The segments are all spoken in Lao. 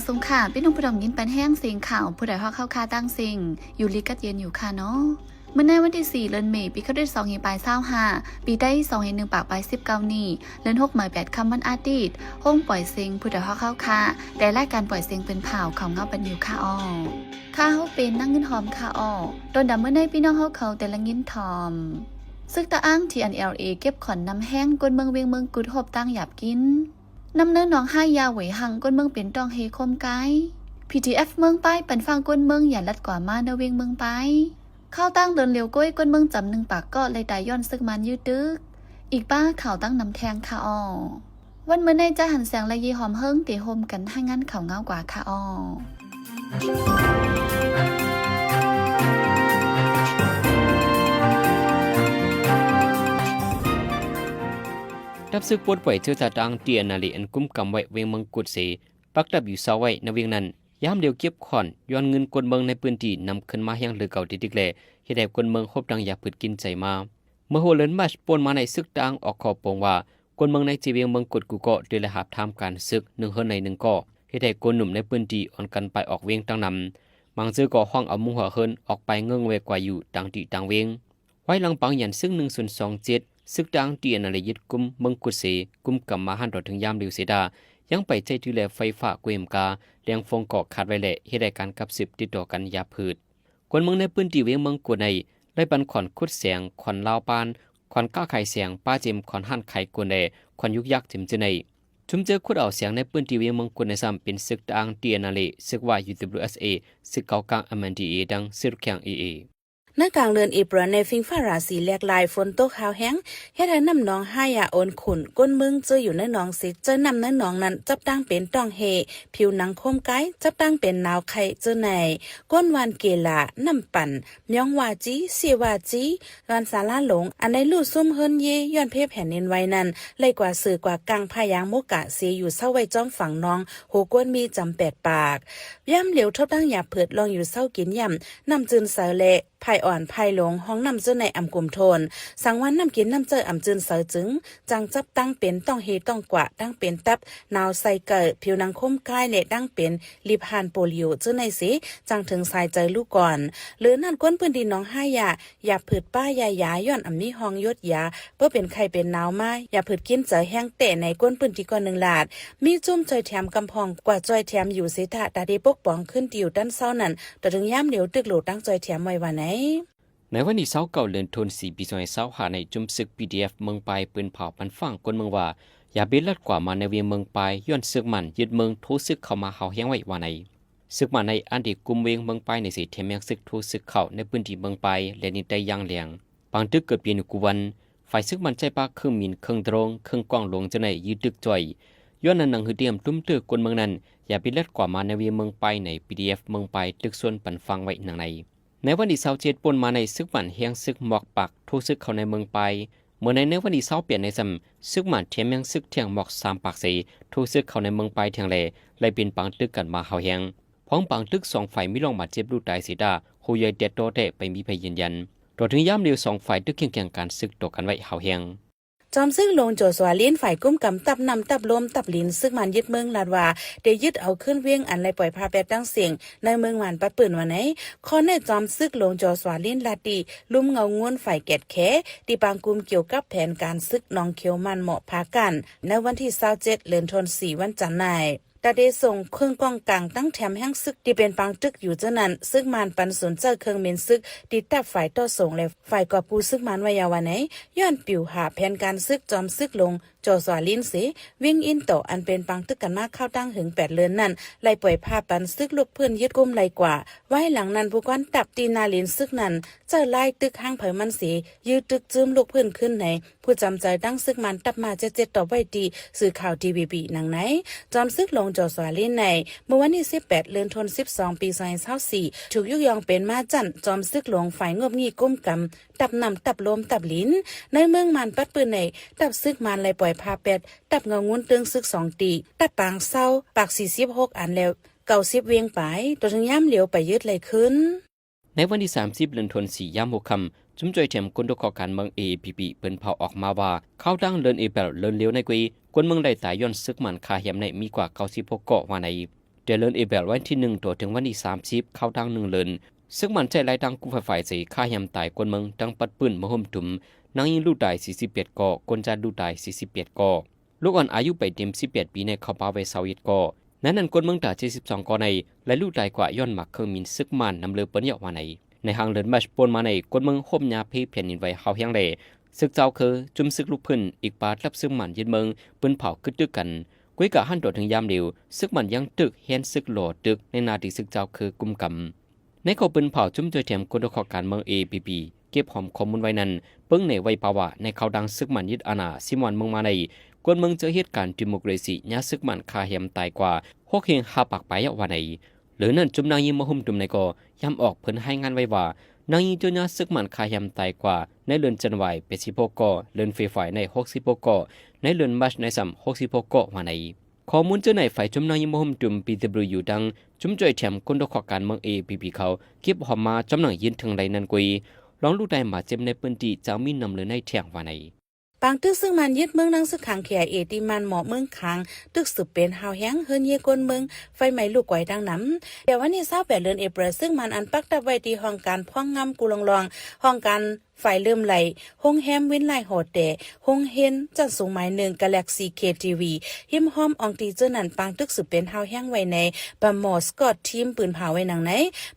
ສົງຂາ ພີ່ນ້ອງຜູ້ດອມຍິນປັນແຮງເສງຂ່າວ ຜູ້ໃດຮອກເຮົາຄ່າຕ່າງເສັງ ຢູ່ດີກັດເຢັນຢູ່ຄ່າເນາະ. ມື້ໃນວັນທີສີ່ ເດືອນເມ ປີຄຣິສຕະສັກຣາຊສອງພັນຊາວຫ້າ ປີໄທສອງພັນໜຶ່ງຮ້ອຍແປດສິບເກົ້ານີ້ ເດືອນຫົກ ມາແປດຄ່ຳ ວັນອາທິດ ໂຮງປ່ອຍເສັງ ຜູ້ໃດຮອກເຮົາຄ່າ ແຕ່ລາຍການປ່ອຍເສັງເປັນພາວເຂົ້າເງົາປັນຢູ່ຄ່າອອກ. ຂ້າເຮົາເປັນນາງເງິນຫອມຄ່າອອກ. ຕອນດຳມື້ໃນ ພີ່ນ້ອງເຮົາເຂົາແຕ່ລະຍິນຖ່ອມ. ຊຶກຕະອາງ ທີເອັນເອລເອ ເກັບຂອນນຳແຮງ ກົນເມືອງວຽງເມືອງກຸດ ຮົບຕາງຫຍາບກິນ. ນ້ຳເນີໜອງຮາຍຢາເຫວີຍຮັງ ກົນເມືອງເປັນຕ້ອງເຮໂຄມກາຍ. ພີທີເອັຟ ເມືອງປາຍ ປັນຟັງກົນເມືອງຢ່າລັດກວ່າມາໃນວຽງເມືອງປາຍ. ຂ່າວຕ່າງເດີນເຫຼວກ້ວຍ ກົນເມືອງຈຳໜຶ່ງປາກເກາະ ໄລ່ຕາຍຍ້ອນຊຶກມານຍືດຕຶກ. ອີກປາຂ່າວຕ່າງນຳແທງຄ່າອອກ. ວັນມື້ໃນ ຈາຫັນແສງ ແລະ ເຢ ຫອມເຮິງ ເຕໂຮມກັນ ຮາຍງານຂ່າວເງົາກວ່າຄ່າອອກ. ທັບຊຶກປົດປ່ອຍເຊື້ອຊາດຕາງ ທີເອັນເອລເອ ອັນກຸມກຳໄວ້ວຽງເມືອງກຸດເສ ປັກດັບຢູ່ເຊົາໄວ້ໃນວຽງນັ້ນ ຍາມດຽວເກັບຂອນ ຍ້ອນເງິນກົນເມືອງໃນພື້ນທີ່ນຳຂຶ້ນມາແຮງເຫຼືອເກົ່າຕິກໆ ແລະ ເຮັດໃຫ້ຄົນເມືອງຮົບທັງຢາຜືດກິນໃຈມາ. ເມື່ອຫົວເດືອນມາດ ປ່ນມາໃນ ຊຶກຕະອາງອອກຂໍ້ປົງວ່າ ຄົນເມືອງໃນສີ່ວຽງເມືອງກົດ ກູ່ເກາະ ເທື່ອລະຫາບຖາມການຊຶກ ໜຶ່ງເຮືອນໃນໜຶ່ງເກາະ ເຮັດໃຫ້ຄົນໜຸ່ມໃນພື້ນທີ່ອ່ອນກັນໄປອອກວຽງຕັ້ງນຳ. ບາງເທື່ອກໍຮ້ອງເອົາມຸງຫົວເຮືອນອອກໄປເງິ້ງແວ່ກວ່າຢູ່ຕ່າງທີ່ຕ່າງວຽງ. ພາຍຫຼັງປາງຢັນຊຶກ ໜຶ່ງສູນສອງເຈັດ ຊຶກຕະອາງ ທີເອັນເອລເອ ຍຶດກຸມເມືອງກຸດເສ ກຸມກຳມາຫັນຕໍ່ເຖິງຍາມດຽວເສຍດາ ຍັງໄປໃຊ້ຖືແລໄຟຟ້າ ແລະ ເຄບກາ ແລງຟອງກໍຂາດໄວ້ ແລະ ເຮັດໃຫ້ການກັບສືບຕິດຕໍ່ກັນຢາຜືດ. ຄົນເມືອງໃນພື້ນທີ່ວຽງເມືອງກຸດໃນ ໄລ່ປັນຂອນຂຸດແສງ, ຂອນລາວປານ, ຂອນຄ້າຂາຍແສງ, ປາເຈັມ, ຂອນຮ້ານຂາຍກົນ ແລະ ຂອນຍຸກຍັກເຕັມເຈີໃນ. ຊຸມເຈີຂຸດເອົາແສງໃນພື້ນທີ່ວຽງເມືອງກຸດໃນຊ້ຳເປັນຊຶກຕະອາງ ທີເອັນເອລເອ, ຊຶກວາຍ ຢູດັບເບິນຢູເອັສເອ, ຊຶກເກົ້າກາງ ເອັມເອັນດີເອ ທັງຊຶກແຂ່ງເອເອ. ໃນກາງເດືອນເອເປຣນ ໃນຟິງຟ້າລາສີແຫຼກລາຍ ຝົນຕົກຮາວແຮງ ເຮັດໃຫ້ນ້ຳໜອງຮາຍຢາໂອນຂຸ່ນ ກົ້ນເມືອງເຈີຢູ່ໃນໜອງເສ ເຈີນ້ຳໃນໜອງນັ້ນ ຈັບຕັ້ງເປັນຕ້ອງເຮ ຜິວໜັງໂຄມກາຍ ຈັບຕັ້ງເປັນໜາວໄຂ້ເຈີໃນ ກົ້ນວັນເກລາ, ນ້ຳປັ່ນ, ມຽງວາຈີ, ເຊວາຈີ, ວັນສາລາຫຼົງ ອັນໃນລູ້ຊຸມເຮືອນເຢ ຍ້ອນເພແຜ່ນດິນໄຫວນັ້ນ ໄລ່ກວ່າເສືອກວ່າກ້າງ ພາຍາງໂມກະເສ ຢູ່ເຊົາໄວ້ຈອມຝັ່ງໜອງ ໂຫກວນມີຈຳແປດປາກ. ຍາມຫຼຽວທົບທັງຢາຜືດ ລອງຢູ່ເຊົາກິນຢ້ຳ ນ້ຳຈືນໃສ ແລະ ພາຍອ່ອນພາຍຫຼົງ ຫ້ອງນ້ຳເຈີໃນອຳກຸມໂທນ ສັງວານນ້ຳກິນນ້ຳໃຊ້ອຳຈືນໃສຈຶ່ງ ຈັ່ງຈັບຕັ້ງເປັນຕ້ອງເຮຕ້ອງກວາ ຕັ້ງເປັນຕັບ ໜາວໄສ້ເກີ ຜິວໜັງໂຄມກາຍ ແລະ ຕັ້ງເປັນລິບຫານໂປລິໂອເຈີໃນເສ ຈັ່ງເຖິງສາຍໃຈລູກກ່ອນ. ເຫຼືອນັ້ນ ຄົນພື້ນທີ່ໜອງຮາຍຢາ ຢາຜືດປ້າຢາຢາ ຍ້ອນອຳມີຫ້ອງຢົດຢາ ເພາະເປັນໄຂ້ເປັນໜາວມາ ຢາຜືດກິນໃຈແຮງແຕ່ໃນ ຄົນພື້ນທີ່ກ່ອນໜຶ່ງລາດ ມີຈຸ້ມຊ່ອຍແຖມກຳພອງກວ່າຊ່ອຍແຖມຢູ່ເສຍທ່າ ຕາເດປົກປ້ອງຄືນທີ່ຢູ່ຕັນເຊົານັ້ນ ຕໍ່ເຖິງຍາມຫຼຽວຕຶກໂຫຼດຕັ້ງຊ່ອຍແຖມໄວ້ວ່າໃນ. ໃນວັນທີຊາວເກົ້າ ເດືອນໂທນສີ່ ປີສອງພັນຊາວຫ້າໃນ ຈຸ້ມຊຶກ ພີທີເອັຟ ເມືອງປາຍ ປືນເຜົາປັນຟັງຄົນເມືອງວ່າ ຢ່າໄປລັດກວ່າມາໃນວຽງເມືອງປາຍ ຍ້ອນຊຶກໝັ້ນຍຶດເມືອງ ໂທຊຶກເຂົ້າມາເຮົາແຮງໄວ້ວ່າໃນ. ຊຶກໝັ້ນໃນອັນທີ່ກຸມວຽງເມືອງປາຍໃນເສ ແຖມຍັງຊຶກໂທຊຶກເຂົ້າໃນພື້ນທີ່ເມືອງປາຍ ແລະ ດິນໃຕ້ຢ່າງແຮງ. ປາງຕຶກເກີດເປັນຢູ່ກູ່ວັນ ຝ່າຍຊຶກໝັ້ນໃຊ້ປາເຄື່ອງບິນ ເຄື່ອງໂດຣນ ເຄື່ອງກ້ອງຫຼວງເຈົ້າໃນຢືດຕຶກຈ່ອຍ. ຍ້ອນນັ້ນໜັງສືຕຽມຕຸ້ມເຕີຄົນເມືອງນັ້ນ ຢ່າໄປລັດກວ່າມາໃນວຽງເມືອງປາຍໃນ ພີທີເອັຟ ເມືອງປາຍ ຕຶກຊວນປັນຟັງໄວ້ດັ່ງໃນ. ໃນວັນທີຊາວເຈັດ ປົນມາໃນ ຊຶກໝັ້ນແຮງຊຶກມອກປາກ ໂທຊຶກເຂົ້າໃນເມືອງປາຍ. ເມື່ອໃນ ໃນວັນທີຊາວແປດໃນຊ້ຳ ຊຶກໝັ້ນແຖມຍັງຊຶກແທງມອກສາມປາກເສ ໂທຊຶກເຂົ້າໃນເມືອງປາຍແທງ ແລະ ໄລ່ເປັນປາງຕຶກກັນມາເຮົາແຮງ. ພ້ອມປາງຕຶກສອງຝ່າຍມີລອງບາດເຈັບລູກຕາຍເສຍດາ ໂຮໃຫຍ່ແຕ່ຕໍ່ແຕ່ໄປມີໃຜຢືນຢັນ. ຕໍ່ເຖິງຍາມດຽວສອງຝ່າຍຕຶກເຄັ່ງແຂ່ງການຊຶກຕໍ່ກັນໄວ້ເຮົາແຮງ. ຈອມຊຶກຫຼວງ ຈໍສວາລິນ ຝ່າຍກຸມກຳຕັບນ້ຳ ຕັບລົມ ຕັບລິນ ຊຶກໝັ້ນຍຶດເມືອງ ລາດວ່າ ໄດ້ຍຶດເອົາຄືນວຽງອັນໄລ່ປ່ອຍພາແປດຕັ້ງເສັງ ໃນເມືອງໝັ້ນປັດປືນວ່າໃນ. ຂໍ້ໃນຈອມຊຶກຫຼວງ ຈໍສວາລິນ ລາດທີ່ ລຸ່ມເງົາງຸນ ຝ່າຍແກດແຂ ທີ່ປາງກຸມກ່ຽວກັບແຜນການຊຶກໜອງຂຽວໝັ້ນເໝາະພາການ ໃນວັນທີຊາວເຈັດ ເດືອນໂທນສີ່ ວັນຈັນໃນ ຕາເດສົ່ງເຄື່ອງກ້ອງກາງ ຕັ້ງແຖມແຮງຊຶກທີ່ເປັນປາງຕຶກຢູ່ເທື່ອນັ້ນ ຊຶກໝັ້ນປັນສູນໃຊ້ເຄື່ອງບິນຊຶກ ຕິດຕັບຝ່າຍຕໍ່ສົ່ງ ແລະ ຝ່າຍກອບກູ້ຊຶກໝັ້ນໄວ້ຢ່າງວ່າໃນ. ຍ້ອນປິວຫາແຜນການຊຶກ ຈອມຊຶກຫຼວງ ຈໍສວາລິນເສ ວຽງອິນໂຕ ອັນເປັນປາງຕຶກກັນມາຄາວຕັ້ງເຖິງແປດເດືອນນັ້ນ ໄລ່ປ່ອຍພາປັນຊຶກລຸກພື້ນຍຶດກຸມໄລ່ກວ່າ. ວາຍຫຼັງນັ້ນ ຜູ້ກອນຕັບທີ່ໜ້າເລນຊຶກນັ້ນ ໃຊ້ລາຍຕຶກຫ້າງໃຜມັນເສ ຢືດຕຶກຈືມລຸກພື້ນຄືນໃນ. ຜູ້ຈຳໃຈຕັ້ງຊຶກໝັ້ນຕັບມາເຈັດເຈັດ ຕອບໄວ້ທີ່ສື່ຂ່າວ ທີວີບີ ດັ່ງໃນ. ຈອມຊຶກຫຼວງ ຈໍສວາລິນ ໃນມື້ວັນທີສິບແປດ ເດືອນໂທນສິບສອງ ປີສອງພັນຊາວສີ່ ຖືກຍົກຍ້ອງເປັນມາຈັນ ຈອມຊຶກຫຼວງຝ່າຍງົບງິ້ຍກຸມກຳ ຕັບນ້ຳ ຕັບລົມ ຕັບລິນ ໃນເມືອງໝັ້ນປັດປືນໃນ. ຕັບຊຶກໝັ້ນໄລ່ປ່ອຍພາແປດ ຕັບເງົາງຸນເຕີງຊຶກສອງຕີ ຕັບປາງເຊົາ ປາກສີ່ສິບຫົກອັນ ແລະ ເກົ້າສິບວຽງປາຍ ຕໍ່ເຖິງຍາມຫຼຽວໄປຍຶດໄລ່ຄືນ. ໃນວັນທີສາມສິບ ເດືອນໂທນສີ່ ຍາມຫົວຄ່ຳ ຊຸມຊ່ອຍແຖມຄົນຕົກເຄາະການເມືອງ ເອເອພີພີ ເພິ່ນເຜົາອອກມາວ່າ ຄາວຕັ້ງເດືອນເອເປຣນເດືອນລຽວໃນກວຍ ຄົນເມືອງໄດ້ຕາຍຍ້ອນຊຶກໝັ້ນຂ້າແຮມໃນມີກວ່າເກົ້າສິບຫົກເກາະວ່າໃນ. ແຕ່ເດືອນເອເປຣວ ວັນທີໜຶ່ງ ຕໍ່ເຖິງວັນທີສາມສິບ ເຂົ້າດາວໜຶ່ງເດືອນ, ເສິກໝານໃຊ້ຫຼາຍທາງກູ້ໄຟຝ້າຍໃສ່ ຂ້າແຮມຕາຍຄົນເມືອງ ທັງປັດປືນມາໂຮມທຸມ, ນາງຍິງລູກຕາຍສີ່ສິບແປດກໍ, ຄົນຊາຍລູກຕາຍສີ່ສິບແປດກໍ, ລູກອ່ອນອາຍຸໄປເຕັມສິບແປດປີໃນເຂົ້າປ່າໄວ້ຊາວເອັດກໍ. ໃນນັ້ນຄົນເມືອງຕາຍເຈັດສິບສອງກໍໃນ, ແລະ ລູກຕາຍກວ່າຍ້ອນໝາກເຄື່ອງມິນເສິກໝານນຳເລີເປີ້ນເຍາະວ່າໃນ. ໃນຫາງເດືອນມາດປົນມາໃນ, ຄົນເມືອງໂຮມຍາເພແຜ່ນດິນໄຫວຮ້າວແຮງ ແລະ ເສິກເຈົ້າເຄີ ຈຸ່ມເສິກລຸກຂຶ້ນ ອີກປາດລັບເສິກໝານຍຶດເມືອງ ປືນເຜົາກຶດຕຶກກັນ. ກວຍກະຫັ້ນຕໍ່ເຖິງຍາມດຽວ, ເສິກໝານຍັງຕຶກແຮນເສິກຫຼໍ່ຕຶກໃນໜ້າທີ່ເສິກເຈົ້າເຄີກຸມກຳ. ໃນຂໍ້ປືນເຜົາ ຊຸມຊ່ວຍແຖມຄົນຕົກເຄາະການເມືອງ ເອເອພີພີ ເກັບຫອມຂໍ້ມູນໄວ້ນັ້ນ ເບິ່ງແນໄວ້ປາວ່າ ໃນເຂົ້າດາງເສິກໝານຍຶດອານາຊິມວນເມືອງມາໃນ, ຄົນເມືອງເຈີເຫດການດີໂມເຄຣຊີ ຍາເສິກໝານຂ້າແຮມຕາຍກວ່າຫົກແຮງຫ້າປາກປາຍເຍາະວ່າໃນ. ເຫຼືອນັ້ນ ຈຸ່ມນາງຍິງມາໂຮມທຸມໃນກໍ ຍາມອອກເພິ່ນຮາຍງານໄວ້ວ່າ ນາງຍິງໂດນຍາເສິກໝານຂ້າແຮມຕາຍກວ່າໃນເດືອນຈັນວາຍ ແປດສິບຫົກກໍ, ເດືອນເຟບຣວາຍໃນ ຫົກສິບຫົກກໍ, ໃນເດືອນມາດໃນຊ້ຳ ຫົກສິບຫົກກໍວ່າໃນ. ຂໍ້ມູນເຈົ້າໃນຝ່າຍຈຸ່ມນາງຍິງມາໂຮມທຸມ ພີດັບເບິນຢູ ທັງ ຊຸມຊ່ວຍແຖມຄົນຕົກເຄາະການເມືອງ ເອເອພີພີ ເຂົາເກັບຫອມມາ ຈຳນຳຍິງເຖິງໄດ້ນັ້ນກວຍ, ລອງລູກຕາຍໝາດເຈັບໃນພື້ນທີ່ຈະມີນຳເລີຍໃນແທ່ງວ່າໃນ. ປາງຕຶກເສິກໝານຍຶດເມືອງ ນຳເສິກຂັງ ເຄໄອເອ ທີ່ມານໝໍ້ເມືອງຄາງ ຕຶກສືບເປັນຮ້າວແຮງ, ເຮືອນເຍກົນເມືອງ ໄຟໄໝ້ລຸກໄຫວດັ່ງນຳ. ແຕ່ວັນທີຊາວແປດ ເດືອນເອເປຣວ ເສິກໝານອັນປັກດັບໄວ້ທີ່ຫ້ອງການພວງງາມກູລອງລອງ, ຫ້ອງການ ຝາຍເລີ່ມໄຫຼ, ໂຮງແຮມ ວິນໄລໂຮເຕ, ໂຮງຮຽນຊັ້ນສູງໝາຍໜຶ່ງ ກາແລັກຊີ ເຄທີວີ, ຮິມຮ່ອມອ່ອງຕີເຈີນັ້ນ ປາງຕຶກສືບເປັນຮ້າວແຮງໄວ້ໃນ ບາມໍ ສະກອດ ທີມ ປືນເຜົາໄວ້ໜັງໃນ.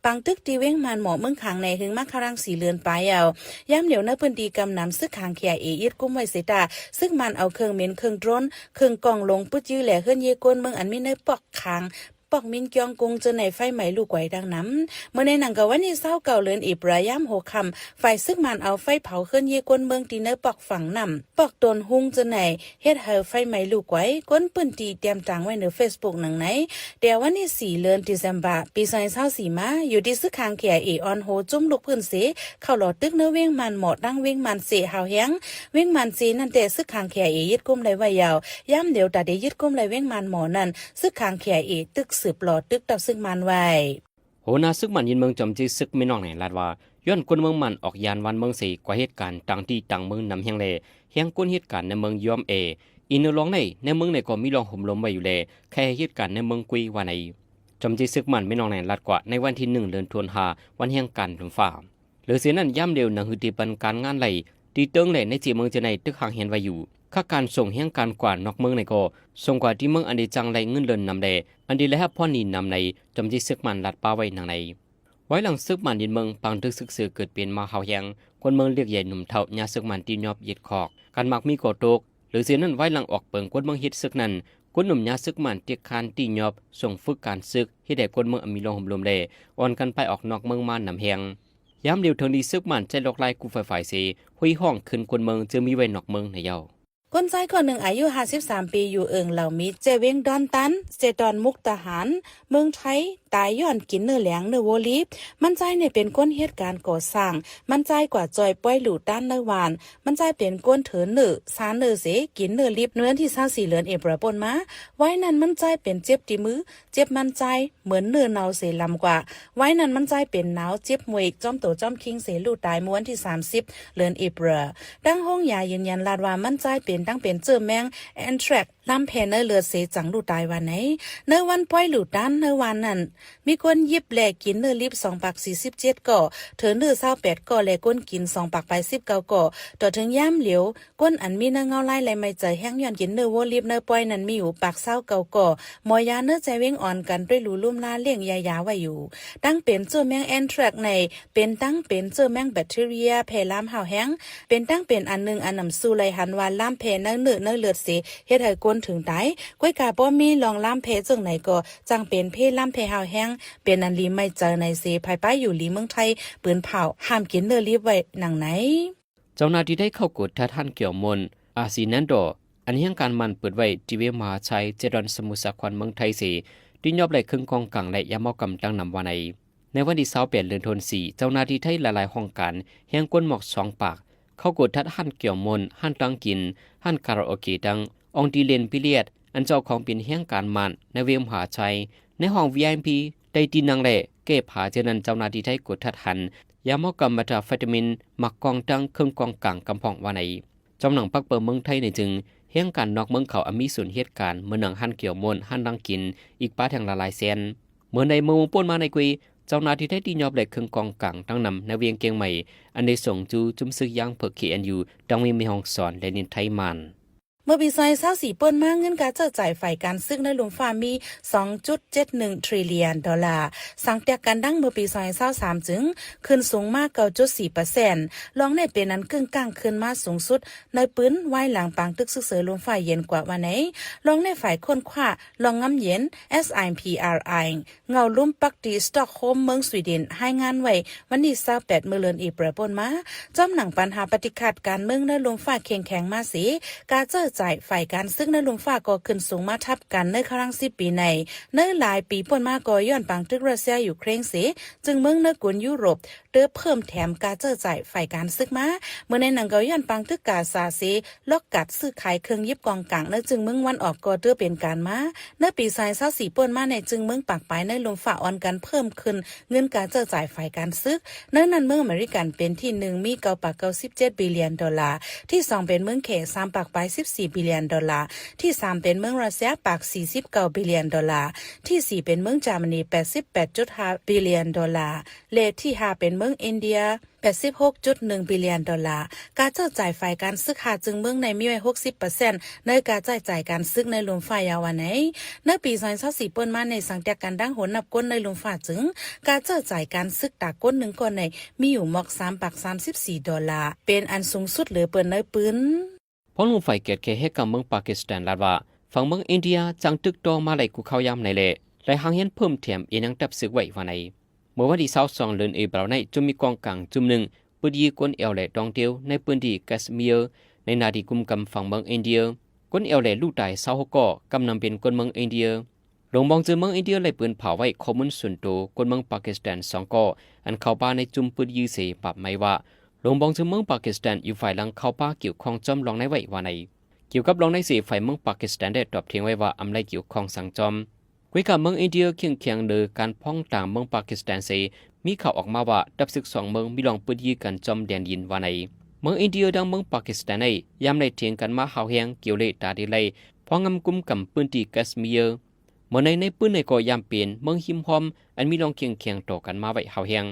ປາງຕຶກທີ່ວຽງມານໝໍ້ເມືອງຄາງໃນ ຫຶງມາຄາລັງສີ່ເດືອນປາຍແລ້ວ. ຍາມດຽວໃນພື້ນທີ່ກຳນຳ ເສິກຂັງ ເຄໄອເອ ຍຶດກຸມໄວ້ເສຍຕາ, ເສິກໝານເອົາເຄື່ອງເໝັນ, ເຄື່ອງໂດຣນ, ເຄື່ອງກ້ອງລົງປຶດຢື້ ແລະ ເຮືອນເຍກົນເມືອງອັນມີໃນປອກຄາງ ປອກມິນກຽງກຸງເຈີໃນໄຟໄໝ້ລຸກໄຫວດັ່ງນຳ. ເມື່ອໃນໜັງກະວັນທີຊາວເກົ້າ ເດືອນເອເປຣວ ຍາມຫົວຄ່ຳ ຝ່າຍເສິກໝານເອົາໄຟເຜົາເຮືອນເຍກົນເມືອງທີ່ໃນປອກຝັ່ງນ້ຳ, ປອກຕົ້ນຮຸ່ງເຈີໃນ ເຮັດໃຫ້ໄຟໄໝ້ລຸກໄຫວ, ຄົນພື້ນທີ່ຕຽມຕາງໄວ້ໃນເຟສບຸກໜັງໃນ. ແຕ່ວັນທີສີ່ ເດືອນເດເຊມເບີ ປີສອງພັນຊາວສີ່ມາ, ຢູ່ທີ່ເສິກຂັງ ເຄໄອເອ ອ່ອນໂຮຈຸ້ມລຸກພື້ນເສ ເຂົ້າຫຼໍ່ຕຶກໃນວຽງມານໝໍ້ ທັງວຽງມານເຊ ຮ້າວແຮງ. ວຽງມານເຊນັ້ນແຕ່ ເສິກຂັງ ເຄໄອເອ ຍຶດກຸມໄດ້ໄວ້ຍາວ. ຍາມດຽວຕາໄດ້ຍຶດກຸມໄດ້ວຽງມານໝໍ້ນັ້ນ, ເສິກຂັງ ເຄໄອເອ ຕຶກສືບຫຼໍ່ຕຶກຕັບເສິກໝານໄວ້. ຫົວໜ້າເສິກໝານຍິງເມືອງ ຈອມເຈຍເສິກ ແມ່ນ້ອງແນງ ລາດວ່າ ຍ້ອນຄົນເມືອງໝັ່ນອອກຢ້ານບ້ານເມືອງເສ ກວ່າເຮັດການຕ່າງທີ່ຕ່າງເມືອງນຳແຮງ ແລະ ແຮງຄົນເຮັດການໃນເມືອງຍອມແອ. ອີກແນວລອງໃນ ໃນເມືອງໃນກໍມີລອງໂຮມລົມໄວ້ຢູ່ ແລະ ໃຄ່ເຮັດການໃນເມືອງກຸຍວ່າໃນ. ຈອມເຈຍເສິກໝານ ແມ່ນ້ອງແນງ ລາດກວ່າ ໃນວັນທີໜຶ່ງ ເດືອນທັນວາ ວັນແຫ່ງການເດີນຟ້າ. ເລີຍເສຍນັ້ນ ຍາມດຽວໜັງສືຕີບານການງານໄລ່ ທີ່ເຕີງແລະໃນເຂດເມືອງເຈໄນ ຕຶກຫາງແຮນໄວ້ຢູ່. ຄ່າການສົ່ງແຮງການກວ່ານອກເມືອງໃນກໍ ສົ່ງກວ່າທີ່ເມືອງອັນໄດ້ຈ້າງໄລ່ເງິນເດືອນນຳແດ່ ອັນໄດ້ລາຍຮັບພອນດີນຳໃນ. ຈອມເຈຍເສິກໝານລາດປ້າໄວ້ໜັງໃນ. ວາຍຫຼັງເສິກໝານຍຶດເມືອງ ປາງຕຶກເສິກເສີເກີດເປັນມາຮ້າວແຮງ, ຄົນເມືອງລຽກໃຫຍ່ໜຸ່ມເຖົ້າ ຍາເສິກໝານຕີຫຍໍບເຮັດຄອກ, ການໝາກມີກໍຕົກ. ເລີຍເສຍນັ້ນ ວາຍຫຼັງອອກເປິງຄົນເມືອງເຮັດເສິກນັ້ນ, ຄົນໜຸ່ມຍາເສິກໝານຕຽກຄານຕີຫຍໍບ ສົ່ງຝຶກການເສິກ ເຮັດໃຫ້ຄົນເມືອງອັນມີລອງໂຮມລົມແລ ອ່ອນກັນໄປອອກນອກເມືອງມານຳແຮງ. ຍາມດຽວເຖິງດີເສິກໝານໃຊ້ລອກລາຍກູ້ໄຟຝ້າຍເສ ຫຸຍຫ້ອງຄືນຄົນເມືອງ ເຈີມີໄວ້ນອກເມືອງໃນເຍົາ. ຄົນຊາຍຄົນໜຶ່ງອາຍຸຫ້າສິບສາມປີ ຢູ່ເອີ່ງເຫຼົ່າມິດ ແຂວງວຽງດອນຕັນ ເຊຕອນມຸກດາຫານ ເມືອງໄທ ຕາຍຍ້ອນກິນເນື້ອແຫຼງ ເນື້ອໂວລີບ. ມັນຊາຍນີ້ເປັນຄົນເຮັດການກໍ່ສ້າງ. ມັນຊາຍກວ່າຈ່ອຍປ່ອຍລູກຕານໃນວານ. ມັນຊາຍເປັນຄົນເທີເນື້ອ ຊາເນື້ອເສ ກິນເນື້ອລິບ ເມື່ອວັນທີຊາວສີ່ ເດືອນເອເປຣວ ປົນມາ. ວາຍນັ້ນມັນຊາຍເປັນເຈັບທີ່ມື ເຈັບມັນຊາຍ ເໝືອນເນື້ອເນົ່າເສລຳກວ່າ. ວາຍນັ້ນມັນຊາຍເປັນໜາວ ເຈັບມວຍ ຈ້ອມໂຕຈ້ອມຄີງເສ ລູກຕາຍເມື່ອວັນທີສາມສິບ ເດືອນເອເປຣວ. ທາງໂຮງຢາຢືນຢັນລາດວ່າ ມັນຊາຍເປັນທັງເປັນເຊື້ອແມງແອນທຣັກ ລາມແພໃນເລືອດເສ ຈັ່ງລູກຕາຍວ່າໃນ. ໃນວັນປ່ອຍລູກຕານໃນວານນັ້ນ ມີຄົນຫຍິບແລະກິນເນື້ອລິບສອງປາກສີ່ສິບເຈັດກໍ, ເທີເນື້ອຊາວແປດກໍ ແລະ ຄົນກິນສອງປາກປາຍສິບເກົ້າກໍ. ຕໍ່ເຖິງຍາມຫຼຽວ ຄົນອັນມີເນື້ອເງົາລາຍ ແລະ ໄໝ້ໃຈແຮງຍ້ອນກິນເນື້ອໂວລີບໃນປ່ອຍນັ້ນມີຢູ່ປາກຊາວເກົ້າກໍ. ໝໍຢາເນື້ອແຈວຽງອ່ອນກັນດ້ວຍຫຼູລຸ່ມລາລ້ຽງຢາຢາໄວ້ຢູ່. ທັງເປັນເຊື້ອແມງແອນທຣັກໃນ ເປັນທັງເປັນເຊື້ອແມງແບັກທີເຣຍແຜ່ລາມຮ້າວແຮງ, ເປັນທັງເປັນອັນໜຶ່ງອັນນຳສູ່ໄລ່ຫັນວ່າລາມແຜ່ໃນເນື້ອໃນເລືອດເສ ເຮັດໃຫ້ຄົນເຖິງຕາຍ. ກວຍກາບໍ່ມີລອງລາມແຜ່ເຊິ່ງໃນກໍຈັ່ງເປັນເພລາມແຜ່ຮ້າວແຮງ ເປັນອັນລີໄໝ້ໃຈໃນເສ ພາຍປາຍຢູ່ລີເມືອງໄທ ປືນເຜົາຫ້າມກິນເນື້ອລິບໄວ້ໜັງໃນ. ເຈົ້າໜ້າທີ່ໄທເຂົ້າກວດທັດຮ້ານກຽວມ່ວນ ອາຊີແນນດໍ ອັນແຮງການໝັ້ນເປີດໄວ້ທີ່ວຽງມະຫາໄຊ ເຈດອນສະໝຸດສາຄອນເມືອງໄທເສ ຕີຫຍໍບໄດ້ເຄື່ອງກອງກາງ ແລະ ຢາເມົາກຳຕັ້ງນຳວ່າໃນ. ໃນວັນທີຊາວແປດ ເດືອນທັນວາ ເຈົ້າໜ້າທີ່ໄທຫຼາຍໆຫ້ອງການ ແຮງກົນໝອກສອງປາກ ເຂົ້າກວດທັດຮ້ານກຽວມ່ວນ, ຮ້ານຕັ້ງກິນ, ຮ້ານຄາຣາໂອເກະ ທັງອ່ອງຕີເລ່ນບີເລຍດ ອັນເຈົ້າຂອງເປັນແຮງການໝັ້ນໃນວຽງມະຫາໄຊ ໃນຫ້ອງວີໄອພີ ໄດ້ຕີນັ່ງ ແລະ ແກ້ຜ້າ. ຈາກນັ້ນເຈົ້າໜ້າທີ່ໄທກວດທັດຫັນຢາເມົາກຳ ເມທາແຟຕາມິນ, ໝາກກ່ອງ ທັງເຄື່ອງກອງກາງກຳພອງວ່າໃນ. ຈອມໜັງປັກເປີເມືອງໄທໃນຈຶ່ງ ແຮງການນອກເມືອງເຂົາອາມີສ່ວນເຮັດການ ເໝືອນໜັງຮ້ານກຽວມ່ວນ, ຮ້ານນັ່ງກິນ ອີກປາແທ່ງລະຫຼາຍແສນ. ເມື່ອໃນເມືອງວງໂປ່ນມາໃນກຸຍ ເຈົ້າໜ້າທີ່ໄທທີ່ຍອບແລກເຄື່ອງກອງກາງຕັ້ງນຳໃນວຽງກຽງໃໝ່ ອັນໄດ້ສົ່ງຈູ້ຈຸ້ມຊຶກຢາງເຜິກ ເຄເອັນຢູ ທັງວຽງແມ່ຮ່ອງສອນ ແລະດິນໄທມານ. ເມື່ອປີສອງພັນຊາວສີ່ ເປີ້ນມາ ເງິນກາເຈີ້າຈ່າຍຝ່າຍການຊຶກໃນລຸ່ມຟ້າມີ ສອງຈຸດເຈັດໜຶ່ງ trillion ດອນລາ. ຫຼັງຈາກການດັງເມື່ອປີສອງພັນຊາວສາມ ຈຶ່ງຂຶ້ນສູງມາ ເກົ້າຈຸດສີ່ເປີເຊັນ. ລອງນີ້ເປັນອັນກຶ້ງກ້າງຂຶ້ນມາສູງສຸດໃນປືນ ວາຍຫຼັງປາງຕຶກຊຶກເສີລຸ່ມຟ້າເຢັນກວ່າວ່າໃນ. ລອງນີ້ຝ່າຍຄົ້ນຄວ້າລອງງາມເຢັນ SIPRI ເງົາລຸ່ມປັກທີ່ Stockholm ເມືອງ Sweden ຮາຍງານໄວ້ວັນທີຊາວແປດ ມື້ເດືອນເອເປຣ ເປີ້ນມາ. ຈອມໜັງປັນຫາປະຕິກາດການເມືອງໃນລຸ່ມຟ້າເຄັ່ງແຂງມາເສ ກາເຈີ້າຈ່າຍຝ່າຍການຊຶກໃນລຸ່ມຟ້າກໍຂຶ້ນສູງມາທັບກັນໃນຄະລັງສິບປີໃນ. ໃນຫຼາຍປີເປີ້ນມາກໍຍ້ອນປາງຕຶກຣັດເຊຍ-ຢູເຄຣນເສ ຈຶ່ງເມືອງໃນກຸນຢູໂຣບ ເຕີເພີ່ມແຖມກາເຈີ້າຈ່າຍຝ່າຍການຊຶກມາ. ເມື່ອໃນໜັງກໍຍ້ອນປາງຕຶກກາຊາເສ ລັອກກາດຊື້ຂາຍເຄື່ອງຢິບກອງກາງໃນຈຶ່ງເມືອງວັນອອກກໍເຕີເປັນການມາ. ໃນປີສອງພັນຊາວສີ່ ເປີ້ນມາໃນຈຶ່ງເມືອງປາກປາຍໃນລຸ່ມຟ້າອ່ອນກັນເພີ່ມຂຶ້ນເງິນກາເຈີ້າຈ່າຍຝ່າຍການຊຶກ. ໃນນັ້ນເມືອງອາເມລິກັນເປັນທີໜຶ່ງ ມີ ເກົ້າປາກເກົ້າສິບເຈັດ billion ດອນລາ, ທີສອງເປັນເມືອງເຂດ ສາມປາກປາຍສິບສີ່ billion ດອນລາ, ທີສາມເປັນເມືອງຣັດເຊຍ ປາກສີ່ສິບເກົ້າ billion ດອນລາ, ທີສີ່ເປັນເມືອງຈາມານີ ແປດສິບແປດຈຸດຫ້າ billion ດອນລາ ແລະ ທີຫ້າເປັນເມືອງອິນເດຍ ແປດສິບຫົກຈຸດໜຶ່ງ billion ດອນລາ. ກາເຈີ້າຈ່າຍຝ່າຍການຊຶກຫ້າຈຶ່ງເມືອງໃນມີໄວ້ ຫົກສິບເປີເຊັນ ໃນກາໃຊ້ຈ່າຍການຊຶກໃນລຸ່ມຟ້າ ວ່າໃນ. ໃນປີສອງພັນຊາວສີ່ ເປີ້ນມາໃນສັງເຕຍການດັງໂຫນນັບຄົນໃນລຸ່ມຟ້າຈຶ່ງ ກາເຈີ້າຈ່າຍການຊຶກຕາຄົນໜຶ່ງຄົນໃນມີຢູ່ໝອກ ສາມປາກສາມສິບສີ່ ດອນລາ ເປັນອັນສູງສຸດເຫຼືອເປີນໃນປືນ. ພວກລູກຝ່າຍກຽດແຂແຮກກາເມືອງປາກິສຖານລາດວ່າ ຝັ່ງເມືອງອິນເດຍຈັ່ງຕຶກຕໍ່ມາໄດ້ກູ່ເຂົ້າຍາມໃນແລະ ໄດ້ຫາງຮຽນເພີ່ມແຖມອີນຍັງຕັບຊຶກໄວ້ວ່າໃນ. ເມື່ອວັນທີຊາວສອງ ເດືອນເອເປຣໃນ ຈຸມມີກອງກາງຈຸມໜຶ່ງ ປຶດຢີກົນແອວ ແລະ ດອງດຽວ ໃນພື້ນທີ່ແກສເມຍ ໃນໜ້າທີ່ກຸມກຳຝັ່ງເມືອງອິນເດຍ. ກົນແອວ ແລະ ລູກຕາຍຊາວຫົກກໍ ກຳນຳເປັນຄົນເມືອງອິນເດຍ. ໂລງບອງເຈີເມືອງອິນເດຍໄດ້ປືນເຜາໄວ້ຂໍ້ມູນສ່ວນໂຕຄົນເມືອງປາກິສຖານສອງກໍ ອັນເຂົ້າປ່າໃນຈຸມປຶດຢີເສບາບໃໝ່ວ່າ ໂລງບອງເຈີເມືອງປາກິສຖານຢູ່ຝ່າຍຫຼັງເຂົ້າປ່າກ່ຽວຂ້ອງຈອມລອງໃນໄວ້ວ່າໃນ. ກ່ຽວກັບລອງໃນເສ ຝ່າຍເມືອງປາກິສຖານໄດ້ຕອບຖຽງໄວ້ວ່າອຳໄລກ່ຽວຂ້ອງສັງຈອມ. ກວຍກາເມືອງອິນເດຍຄຽງຄຽງເດີການພ້ອງຕາງເມືອງປາກິສຖານເສ ມີຂ່າວອອກມາວ່າ ດັບຊຶກສອງເມືອງມີລອງປຶດຢີກັນຈອມແດນດິນວ່າໃນ. ເມືອງອິນເດຍດັ່ງເມືອງປາກິສຖານໃນ ຍາມໄດ້ຖຽງກັນມາຮ້າວແຮງ ກຽວເລຕາດີໄລ ພ້ອງງຳກຸມກຳພື້ນທີ່ແກສເມຍ. ເມື່ອໃນ ໃນປືນໃນກໍຍາມເປັນເມືອງຮິມຮ່ອມ ອັນມີລອງຄຽງຄຽງຕໍ່ກັນມາໄວ້ຮ້າວແຮງ.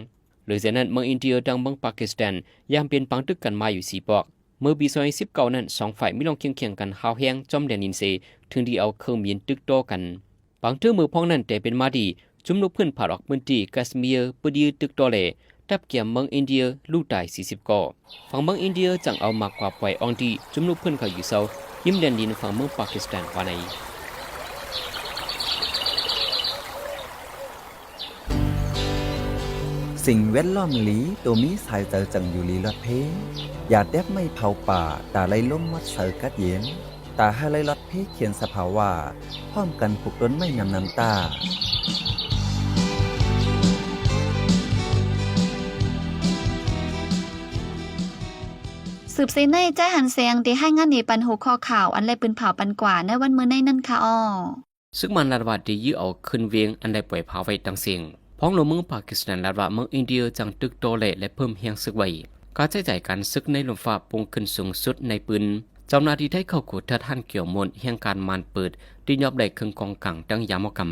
ເລີຍຈາກນັ້ນ ເມືອງອິນເດຍດັ່ງເມືອງປາກິສຖານ ຍາມເປັນປາງຕຶກກັນມາຢູ່ສີ່ປອກ. ເມື່ອປີສອງພັນສິບເກົ້ານັ້ນ ສອງຝ່າຍມີລອງຄຽງຄຽງກັນຮ້າວແຮງຈອມແດນດິນເສ ເຖິງໄດ້ເອົາເຄື່ອງບິນຕຶກຕໍ່ກັນ. ບາງເທື່ອເມື່ອພ້ອງນັ້ນແຕ່ເປັນມາດີ ຈຸມລຸກພື້ນພາດອອກພື້ນທີ່ແກສເມຍ ປຶດຢີຕຶກຕໍ່ແລ ດັບກຽມເມືອງອິນເດຍ ລູກຕາຍສີ່ສິບກໍ. ຝັ່ງເມືອງອິນເດຍຈັ່ງເອົາໝາກກວາດປ່ອຍອ່ອງທີ່ຈຸມລຸກພື້ນເຂົ້າຢູ່ເຊົາ ຮິມແດນດິນຝັ່ງເມືອງປາກິສຖານວ່າໃນ. ສິ່ງແວດລ້ອມລີ ໂຕມີສາຍໃຈຈັ່ງຢູ່ລີລອດເພ. ຢ່າແຕກໄມ້ເຜົາປ່າ ຕາໄລ່ລົມໝົດໃສກັດເຢັນ. ຕາໃຫ້ໄລ່ລອດເພຂຽນສະພາວະ ພ້ອມກັນປູກຕົ້ນໄມ້ນຳນ້ຳຕາ. ສືບເສຍໃນ ຈ້າຍຫັນແສງ ໄດ້ຮາຍງານໃນປັນຫົວຂໍ້ຂ່າວ ອັນໄດ້ປືນເຜົາປັນກວ່າໃນວັນມື້ໃນນັ້ນຄ່ະອໍ. ຊຶກມານລາດວ່າໄດ້ຢື້ເອົາຄືນວຽງ ອັນໄດ້ປ່ອຍພາໄວ້ຕັ້ງເສັງ. ພ້ອງໂລງເມືອງປາກິສຖານລາດວ່າເມືອງອິນເດຍຈັ່ງຕຶກຕໍ່ແລ ແລະ ເພີ່ມແຮງຊຶກໄວ້. ກາໃຊ້ຈ່າຍການຊຶກໃນລຸ່ມຟ້າປຸງຂຶ້ນສູງສຸດໃນປືນ. ເຈົ້າໜ້າທີ່ໄທເຂົ້າກວດທັດຮ້ານກຽວມ່ວນ ແຮງການມານເປີດ ທີ່ຍອບໄດ້ເຄື່ອງກອງກາງຕັ້ງຢາມອກຳ.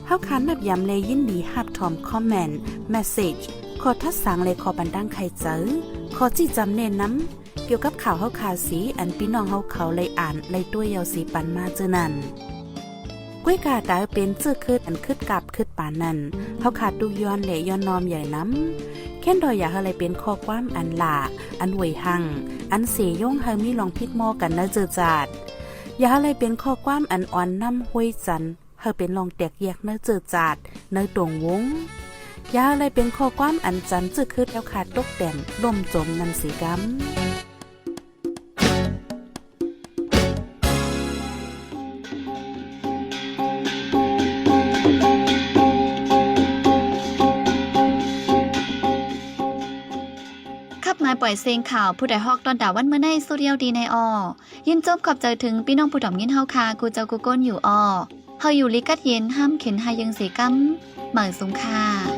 ເຮົາຄານນັບຢາມ ແລະ ຍິນດີຮັບຖອມຄອມເມັນ, ເມສເສຈ, ຂໍ້ທັດສັງ ແລະ ຂໍ້ບັນດາງໄຂໃຈ, ຂໍ້ຊີ້ຈຳແນະນຳ ກ່ຽວກັບຂ່າວເຮົາຄາເສ ອັນພີ່ນ້ອງເຮົາເຂົາໄດ້ອ່ານໄດ້ຕົວະເຍົາເສປັນມາເຈີນັ້ນ. ກວຍກາຕາເປັນເຈີຂຶດອັນຂຶດກາບຂຶດປານນັ້ນ ເຮົາຄາຕຸກຍ້ອນ ແລະ ຍ້ອນນ້ອມໃຫຍ່ນຳ. ແຄ້ນດອຍຢາກໃຫ້ໄດ້ເປັນຂໍ້ຄວາມອັນຫຼ້າ, ອັນຫວຍຮັ່ງ, ອັນເສຍົງໃຫ້ມີລອງຜິດໝໍກັນໃນເຈີຈາດ. ຢ່າໃຫ້ໄດ້ເປັນຂໍ້ຄວາມອັນອ່ອນນ້ຳຫ້ວຍຈັນ ໃຫ້ເປັນລອງແຕກແຍກໃນເຈີຈາດ, ໃນຕົງວົງ. ຢ່າໃຫ້ໄດ້ເປັນຂໍ້ຄວາມອັນຈັນເຈີຂຶດແລ້ວຄາຕົກແຕ່ນລົ້ມຈົມນັ້ນເສກຳ. ຂັບມາປ່ອຍເສັງຂ່າວ ຜູ້ໃດຮອກຕ້ອນຕາວັນມື້ໃນ ສຸດຍອດດີໃນອໍ. ຍິນຊົມຂອບໃຈເຖິງພີ່ນ້ອງຜູ້ດອມຍິນເຮົາຄາ ກູເຈົ້າກູກົນຢູ່ອໍ. ເຮົາຢູ່ລີກັດເຢັນ ຫ້າມເຂັນຫາຍເຢິງເສກຳ. ໝາຍສູງຄ່າ.